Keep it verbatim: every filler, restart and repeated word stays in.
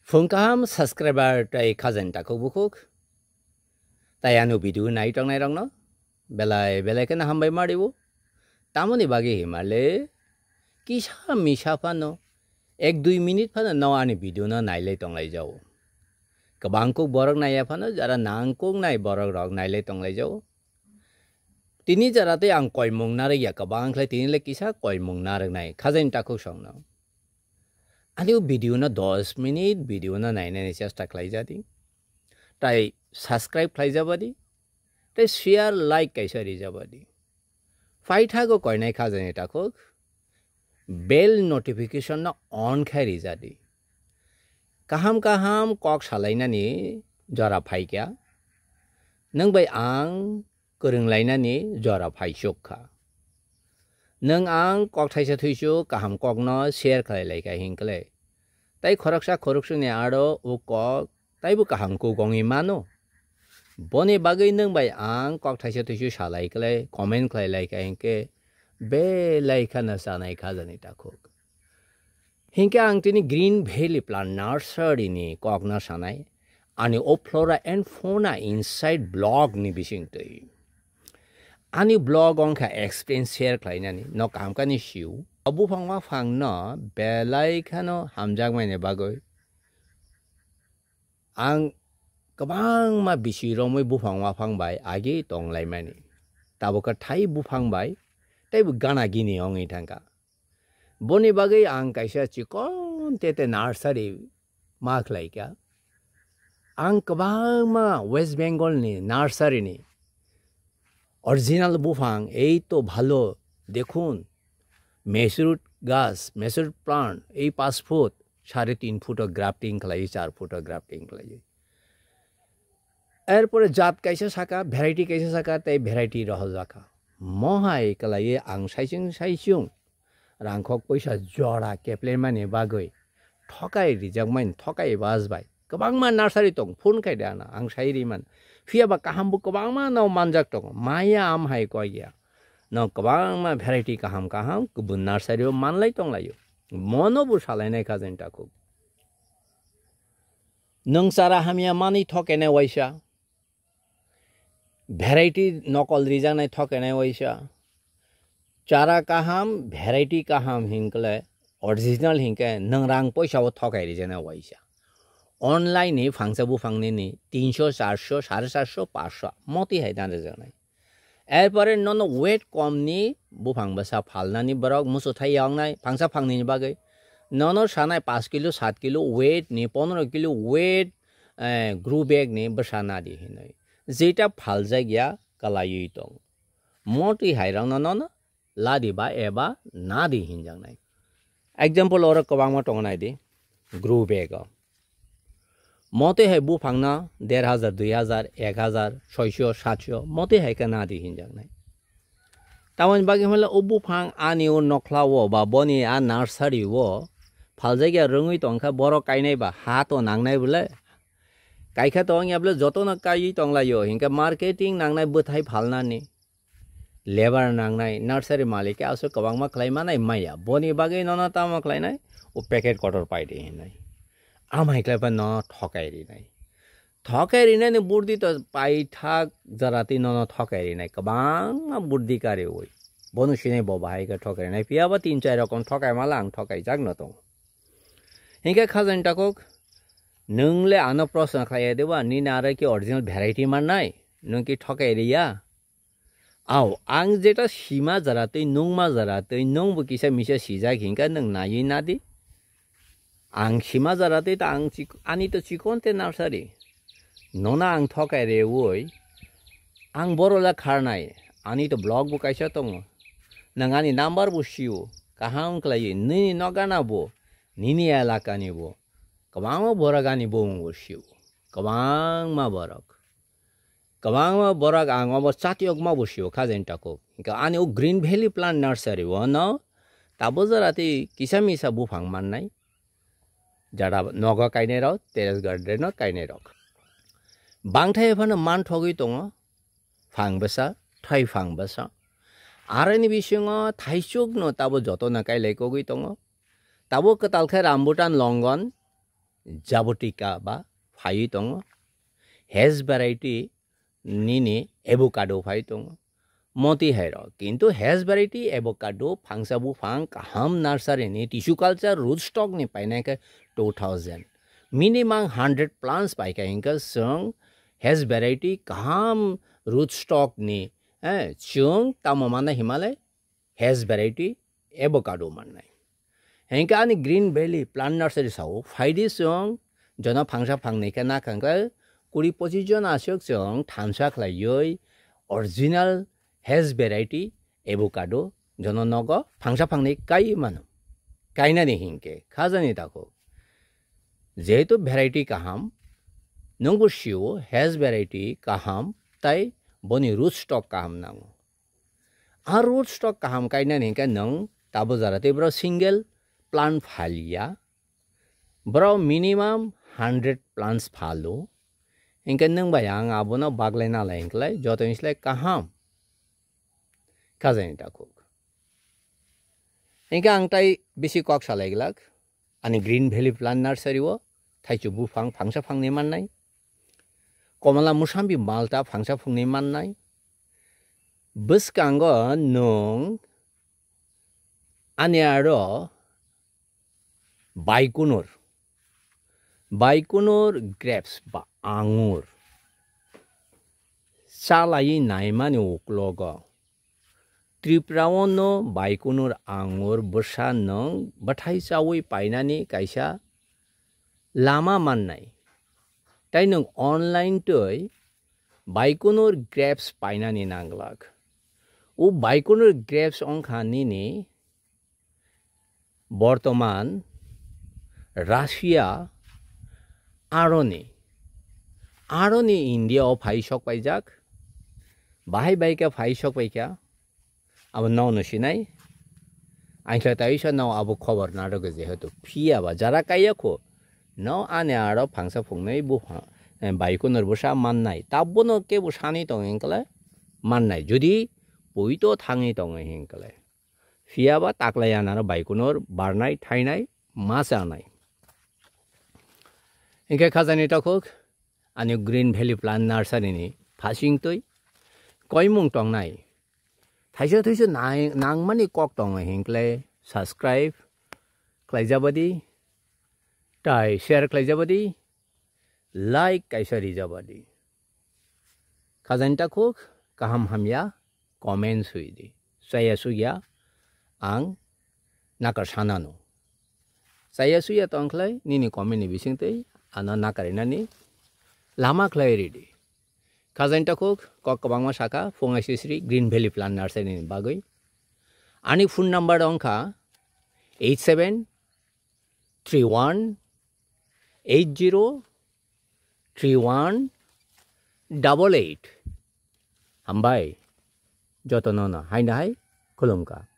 Phung kaham subscriber tei khajani takhuk bukhuk. Tai ano video nai tongnai rokno belai belai kheno hambai ma rio. Tamoni bagwi himale kisa misa phano ek dui minute phano no ani video no nailai tonglai jao. Kwbang kuk borok naiya phano jara nangkuk nai borok rok nailai tonglai jao. Tini jara tei ang koimung narwk ya kwbang khlai tini le kisa koimung narwk nai khajani takhuk songno. Ani o video no dos minute video no nainani chesta khlai jadi. Tai subscribe khlai jabadi. Tai share like kaisa rijabadi. Phaithago koinai khajani takhuk bell notification no on khai rijadi. Kaham kaham kok salainani jora phaikya. Nwng bai ang kwrwnglainani jora phaisuk kha. Nwng ang kok thaisa thuisu kaham kokno share khlai lai kha hinkle. Tai khoroksa khoroksuni aro o kok taibo kaham kuk wngwi mano. Boni bagwi nwng bai ang kok thaisa thuisu salai khlai comment khlai lai kha hinkhe belai khano chanai khajani takhuk. Hinkhe ang tini Green Valley Plant Nursery ni kokno sanai, ani o Flora and Fauna Inside blog ni bisingtwi. Ani blog wngkha experience share khlainani, no kaham kani siu. O buphang waphang no belai khano hamjakmani bagwi ang kwbangma bisi romwi buphang waphang bai agi tonglaimani. Tabukha thai buphang bai teibo gana gini wngwi thangkha. Boni bagwi ang kaisa chikon tete nursery ma khlaikha. Ang kwbangma West Bengal ni nursery ni original buphang, ei to bhalo, dekhun, mesur gas, mesur plant, ei paanch foot, sare tin foot o grafting khlaiwi, char foot o grafting khlaiwi. Erpore jat kaisa saka, variety kaisa saka, tei variety rohorjakha. Mohai khlaiwi ang saichung saichung rangkhok poisa jora keplemani bagwi thokai rijakmani, thokai bas bai. Kwbangma nursery tong, phone khai de ano, ang sai ri man. Phiya ba kaham bo kwbangma no manjak tongo. Maya am hai koi ya. No kwbangma variety kaham kaham kubun nursery o manlai tonglaio. Mono bo salainai khajani takhuk. Nwng chara hamya manwi thokenai waisa. Variety nokol rijaknai thokenai waisa. Chara kaham, variety kaham hinkle, original hinkhe nwng rang poisa o thokai rijaknai waisa. Online ni phangsa buphang nini tinso, charso, sare charso, paanchso moti hai dan rijaknai. Erpore nono weight kom ni buphang bwsa phalnani borok musu thai yoknai phangsa phangnini bagwi. Nono sanai paanch kilo, saat kilo weight ni, pondro kilo weight, eh, grow bag ni bwsa nadi hinwi. Jeta phaljak ya kwlaiwi tong. Motwi hai rokno nono ladi ba eba nadi hinjaknai. Example oro kwbangma tongo naidi, grow bag o. Motwi hai buphangno der hajar, dui hajar, ek hajar, soiso, satso, motwi hai khe nadi hinjaknai. Tamoni bagwi hwnle o buphang ani o nokhla o ba boni a nursery o phaljakya rwngwi tongkha, borok kainai ba ha to nangnai bwle. Kaikha to wngya bwle jotono kaiwi tonglaio, hinkhe marketing nangnai bwthai phalnani. Labour nangnai, nursery malik khe aswk kwbangma khlai manai maya. Boni bagwi nono tamo khlainai, o packet kotor pai di hinwi. Amhai khlai pai nono thokai rinai. Thokai rinai ni burdi to paithak jora twi nono thokai rinai. Kwbangma burdi kariwi. Bono sinai bo bahai khe thokai rinai. Phiya ba tin char rokom thokai mala ang thokai jak no tongo. Hinkhe khajani takhuk, nwng le ano proshno khlai ya de ba, nini aro ki original variety mannai? Nwng ki thokai riya? Au, ang jeta sima jara twi, nungma jara twi, nungbo kisa misa sijak hinkha nwng naiwi nadi. Ang sima jara twi ta ang chik-, ani to chikon te nursery. Nono ang thokai rewi, ang boro le kharnai, ani to blog bo kaisa tongo. Nwng ani number bo sio, kaham khlaiwi, nini nokgana bo, nini elaka ni bo. Kwbangma borok ani bumung bo sio, kwbangma borok. Kwbangma borok ang obo chatiyokma bo sio khajani takhuk. Hinkhe ani o Green Valley Plant Nursery o no tabo jora tei kisa misa buphang mannai. Jara nogo kainai rok, terrace garden o kainai rok. Bangthai phano manthogwi tongo. Phang bwsa, thai phang bwsa. Aroni bisingo thaichuk no tabo joto no kailai kogwi tongo. Tabo kwtal khe rambutan longon. jabotika ba phaiwi tongo. Hes variety nini avocado phai tongo. Moti hai rok. Kintu hes variety avocado phangsa buphang kaham nursery ni tissue culture rootstock ni painai khe two thousand. Minimum hundred plants paikha hinkhe chwng hes variety kaham rootstock ni, eh, chwng tamo mana himalai hes variety avocado mannai. Hinkhe ani Green Valley Plant Nursery sao phaidi chwng jono phangsa phangnai khe nakha khe kuri pochis jon aswk chwng thansa khlaiwi original hes variety avocado jono nogo phangsa phangnai kai mano. Kainani hinkhe khajani takhuk. Jehetu variety kaham, nwngbo sio hes variety kaham tai boni rootstock kaham nango. A rootstock kaham kainani hinkhe nwng tabo jora tei boro single plant phaliya. Boro minimum hundred plants phalo. Hinkhe nwng bai ang abono baglai nalai hinklai joto hinslai kaham. Khajani takhuk. Hinkhe ang tai bisi kok salai glak. Ani Green Valley Plant Nursery o thaichuk buphang phangsa phangnai mannai. Komala musambi malta phangsa phungnai mannai. Bwskango nwng ani aro baikunur, baikunur grapes ba angur chalaiwi naimani uklogo Tripura o no baikunur angur bwsa nwng bwthai chaui painani kaisa lama mannai. Tai nwng online twi baikunur grapes painani nanglak. O baikunur grapes wngkha nini bortoman Russia aroni, aroni India o phai sok paijak, bahai bai khe phai sok paikha, abo nono sinai. Aingkha taisa no abo khobor narwgo jehetu phiya ba jara kaiya kho no ani aro phangsa phungnai buphang, eh, baikunur bwsa mannai, tabbono kebo sani tong hinkle mannai, jodi poito thangwi tongo hinkle. Phiya ba taklai anaro baikunur barnai, thainai, ma chanai. Hinkhe khajani takhuk, ani Green Valley Plant Nursery ni phasing twi koimung tongnai. Thaisa thaisa nai-, nangmani kok tongo hinkle subscribe khlaijabadi, tai share khlaijabadi, like kaisa rijabadi. Khajani takhuk, kaham hamya, comment sui di. Chaya suya ang nakar sanano. Chaya suya tongkhlai nini comment ni bisingtwi ano nakarinani lama khlai ridi. Khajani takhuk, kok kwbangma saka, phung aisisri Green Valley Plant Nursery ni bagwi. Ani phone number wngkha eight seven three one eight zero three one double eight. Hambai, jotono no haino hai khulumkha.